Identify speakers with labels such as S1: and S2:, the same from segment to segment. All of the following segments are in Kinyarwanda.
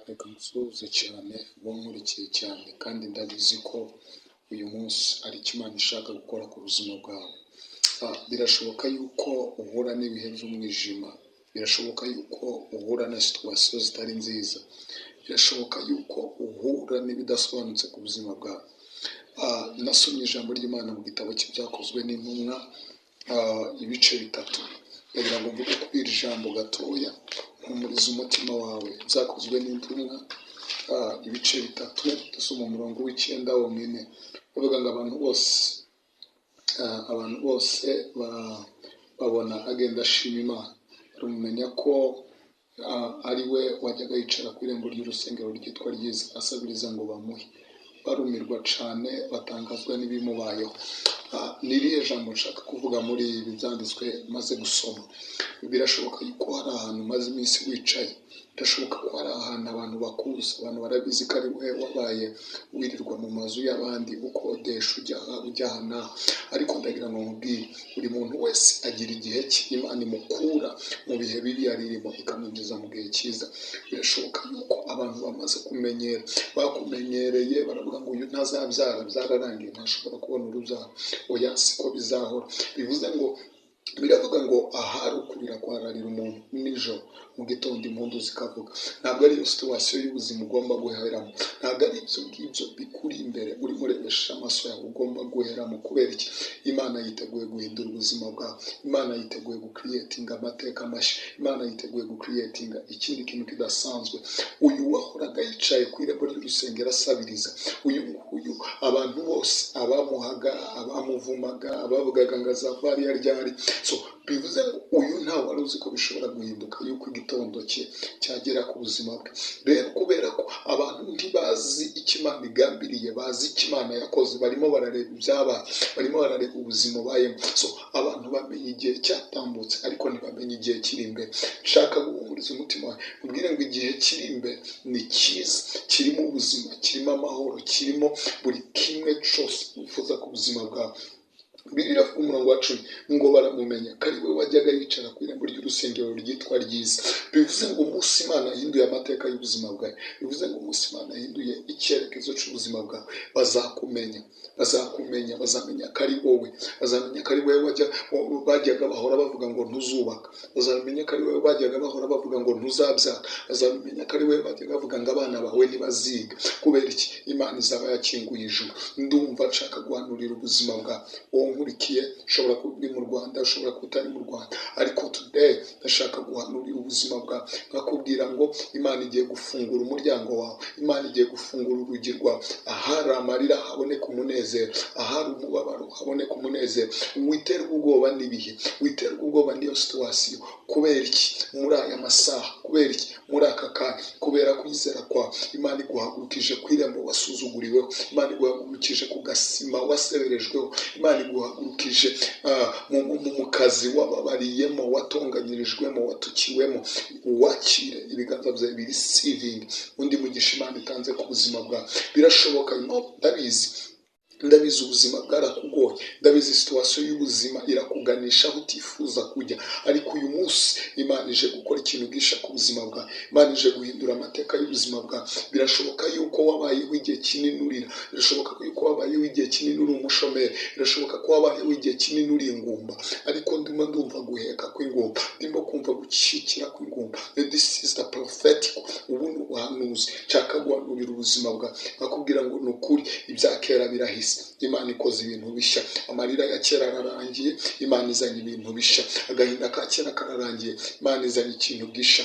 S1: Reka nsuhuze cyane uwo nkurikiye cyane, kandi ndabizi ko uyu munsi ari icyo Imana ishaka gukora ku buzima bwawe. Birashoboka yuko uhura n'ibihe by'umwijima, birashoboka yuko uhura na situation zitari nziza, birashoboka yuko uhura n'ibidasobanutse ku buzima bwawe. Nasomye ijambo ry'Imana mu gitabo cy'Ibyakozwe n'Intumwa, ibice 3. Ndagira ngo mvuge kuri iri jambo gatoya, mpumuriza umutima wawe. Byakozwe n'Intumwa, ibice 3, ndasoma umurongo w'9 wonyine. Bavuga ngo abantu bose babona agenda ashima Imana, baramumenya ko ari we wajyaga yicara ku irembo ry'urusengero ryitwa Ryiza, asabiriza ngo bamuhe. Barumirwa cyane, batangazwa n'ibimubayeho. Ni irihe jambo nshaka kuvuga muri ibi byanditswe maze gusoma? Birashoboka yuko hari ahantu umaze iminsi wicaye, birashoboka ko hari ahantu abantu bakuzi, abantu barabizi ko ari we wabaye wirirwa mu mazu y'abandi, ukodesha, ujya aha, ujya aha n'aha. Ariko ndagira ngo nkubwire, buri muntu wese agira igihe cye Imana imukura mu bihe bibi yari irimo, ikamwinjiza mu gihe cyiza. Birashoboka yuko abantu bamaze kumenyera, bakumenyereye, baravuga ngo uyu ntazabyara, byararangiye, ntashobora kubona urubyaro. Oya, siko bizahora. Bivuze ngo, biravuga ngo ahari ukurira kwararira umuntu nijoro, mu gitondo impundu zikavuga. Ntabwo ari iyo situation y'ubuzima ugomba guheramo, ntabwo ari ibyo ngibyo bikuri imbere urimo urebesha amaso yawe ugomba guheramo. Kubera iki? Imana yiteguye guhindura ubuzima bwawe, Imana yiteguye gucreatinga amateka mashya, Imana yiteguye gucreatinga ikindi kintu kidasanzwe. Uyu wahoraga yicaye ku irembo ry'urusengero asabiriza, uyu nguyu abantu bose abamuhaga, abamuvumaga, abavugaga ngo azava hariya ryari. So bivuze ngo uyu ntawe wari uzi ko bishobora guhinduka, yuko igitondo cye cyagera ku buzima bwe. Rero kubera ko abantu ntibazi icyo Imana igambiriye, bazi icyo Imana yakoze, barimo barareba ibyabaye, barimo barareba ubuzima ubayemo. So abantu bamenya igihe cyatambutse, ariko ntibamenya igihe kiri imbere. Nshaka guhumuriza umutima wawe, ubwire ngo igihe kiri imbere ni cyiza, kirimo ubuzima, kirimo amahoro, kirimo buri kimwe cyose wifuza ku buzima bwawe. Bibiliya ku murongo wa 10 ngo baramumenya ko ari we wajyaga yicara ku irembo ry'urusengero ryitwa Ryiza. Bivuze ngo umunsi Imana yahinduye amateka y'ubuzima bwawe, bivuze ngo umunsi Imana yahinduye icyerekezo cy'ubuzima bwawe, bazakumenya, bazakumenya, bazamenya ko ari wowe, bazamenya ko ari wowe bajyaga bahora bavuga ngo ntuzubaka, bazamenya ko ari wowe bajyaga bahora bavuga ngo ntuzabyara, bazamenya ko ari wowe bajyaga bavuga ngo abana bawe ntibaziga. Kubera iki? Imana izaba yakinguye ijuru. Ndumva nshaka guhanurira ubuzima bwawe, wowe nkurikiye. Ushobora kuba uri mu Rwanda, ushobora kuba utari mu Rwanda, ariko today ndashaka guhanurira ubuzima bwawe, nkakubwira ngo Imana igiye gufungura umuryango wawe, Imana igiye gufungura urugi rwawe. Ahari amarira haboneka umunezero, ahari umubabaro haboneka umunezero. Witerwa ubwoba n'ibihe, witerwa ubwoba n'iyo situation. Kubera iki muri aya masaha? Kubera iki muri aka kanya? Kubera kwizera kwawe, Imana iguhagurukije ku irembo wasuzuguriweho, Imana iguhagurukije ku gasima waseberejweho, Imana iguhagurukije mu kazi wababariyemo, watonganyirijwemo, watukiwemo. Wakire ibiganza byawe biri receiving undi mugisha Imana itanze ku buzima bwawe. Birashoboka, no ndabizi, ndabizi ubuzima bwarakugoye, ndabizi situation y'ubuzima irakuganisha aho utifuza kujya, ariko uyu munsi Imana ije gukora ikintu gisha ku buzima bwawe, Imana ije guhindura amateka y'ubuzima bwawe. Birashoboka yuko wabayeho igihe kinini urira, birashoboka yuko wabayeho igihe kinini uri umushomeri, birashoboka ko wabayeho igihe kinini uri ingumba, ariko ndimo ndumva guheka kw'ingumba, ndimo kumva gukikira kw'ingumba. This is the prophetic, ubu ni ubuhanuzi. Nshaka guhanurira ubuzima bwawe, nkakubwira ngo ni ukuri, ibya kera birahise, Imana ikoze ibintu bishya. Amarira ya kera ararangiye, Imana izanye ibintu bishya. Agahinda ka kera kararangiye, Imana izanye ikintu gisha.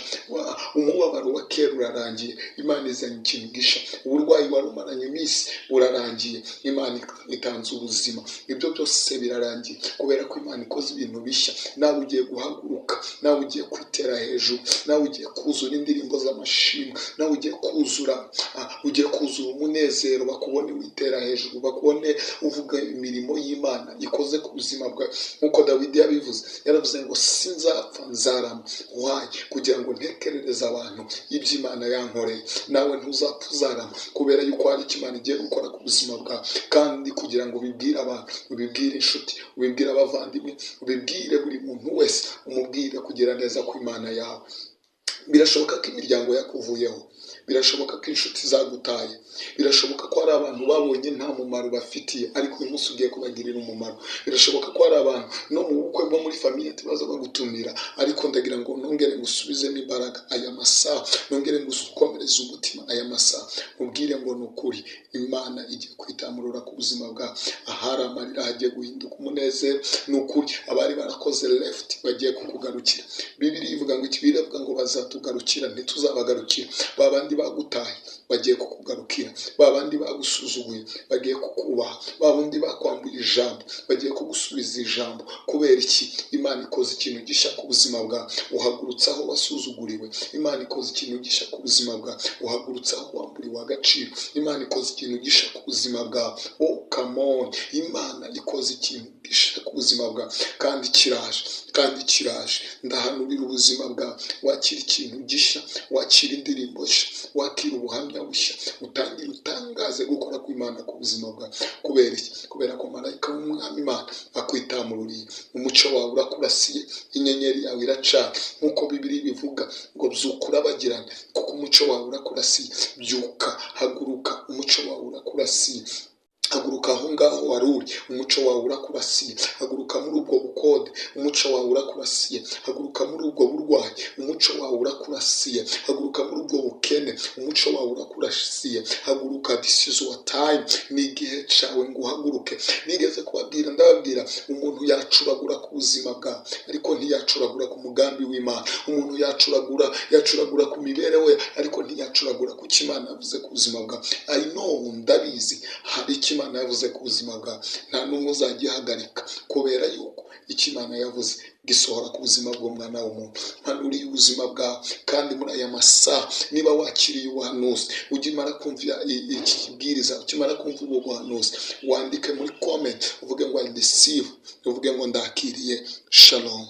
S1: Umubabaro wa kera urarangiye, Imana izanye ikintu gisha. Uburwayi wari umaranye iminsi burarangiye, Imana itanze ubuzima. Ibyo byose birarangiye kubera ko Imana ikoze ibintu bishya. Nawe ugiye guhaguruka, nawe ugiye kwitera hejuru, nawe ugiye kuzura indirimbo z'amashimwe, nawe ugiye kuzura umunezero, bakubone witera hejuru, bakubone uvuga imirimo y'Imana ikoze ku buzima bwawe. Nk'uko Dawidi yabivuze, yaravuze ngo sinzapfa, nzarama. Why? Kugira ngo ntekerereze abantu ibyo Imana yankoreye. Nawe ntuzapfa, uzarama, kubera yuko hari icyo Imana igiye gukora ku buzima bwawe, kandi kugira ngo ubibwire abantu, ubibwire inshuti, ubibwire abavandimwe, ubibwire buri muntu wese, umubwire kugira neza kw'Imana yawe. Birashoboka ko imiryango yakuvuyeho, birashoboka ko inshuti zagutaye, birashoboka ko hari abantu babonye nta mumaro bafitiye, ariko uyu munsi ugiye kubagirira umumaro. Birashoboka ko hari abantu no mu bukwe bwo muri famille baza bagutumira, ariko ndagira ngo nongere ngusubizemo imbaraga aya masaha, nongere ngukomereze umutima aya masaha, ubwire ngo ni ukuri Imana igiye kwitamurura ku buzima bwawe. Ahari amarira hagiye guhinduka umunezero. Ni ukuri abari barakoze left bagiye kukugarukira. Bibiliya ivuga ngo iki? Biravuga ngo bazatugarukira, ntituzabagarukira. Ba bandi bagutaye bagiye kukugarukira, ba bandi bagusuzuguye bagiye kukubaha, ba bandi bakwambuye ijambo bagiye kugusubiza ijambo. Kubera iki? Imana ikoze ikintu gishya ku buzima bwawe, uhagurutse aho wasuzuguriwe. Imana ikoze ikintu gishya ku buzima bwawe, uhagurutse aho wamburiwe agaciro. Imana ikoze ikintu gishya ku buzima bwawe. Oh, come on! Imana ikoze ikintu gishya ku buzima bwawe, kandi kiraje, kandi kiraje. Ndahanurira ubuzima bwawe, wakira ikintu gishya, wakira indirimbo nshya, wakira ubuhamya bushya, utangire utangaze gukora kw'Imana ku buzima bwawe. Kubera iki? Kubera ko marayika w'Umwami Imana akwitamururiye, umucyo wawe urakurasiye, inyenyeri yawe iracana, nk'uko Bibiliya bivuga ngo byuka urabagirane, kuko umucyo wawe urakurasiye. Byuka, haguruka, umucyo wawe urakurasiye. Haguruka aho ngaho wari uri, umucyo wawe urakurasiye. Haguruka muri ubwo bukode, umucyo wawe urakurasiye. Haguruka muri ubwo burwayi, umucyo wawe urakurasiye. Haguruka muri ubwo bukene, umucyo wawe urakurasiye. Haguruka, this is your time, ni igihe cyawe ngo uhaguruke. Nigeze kubabwira, ndababwira, umuntu yacuragura ku buzima bwawe, ariko ntiyacuragura ku mugambi w'Imana. Umuntu yacuragura ku mibereho ye, ariko ntiyacuragura ku cyo Imana yavuze ku buzima bwawe. I know, ndabizi, hari icyo Imana yavuze ku buzima bwawe, nta n'umwe uzagihagarika, kubera yuko icyo Imana yavuze gisohora ku buzima bw'umwana w'umuntu. Mpanuriye ubuzima bwawe, kandi muri aya masaha, niba wakiriye ubuhanuzi, ukimara kumva iki kibwiriza, ukimara kumva ubu buhanuzi, wandike muri comment uvuge ngo "I receive", uvuge ngo "Ndakiriye". Shalom.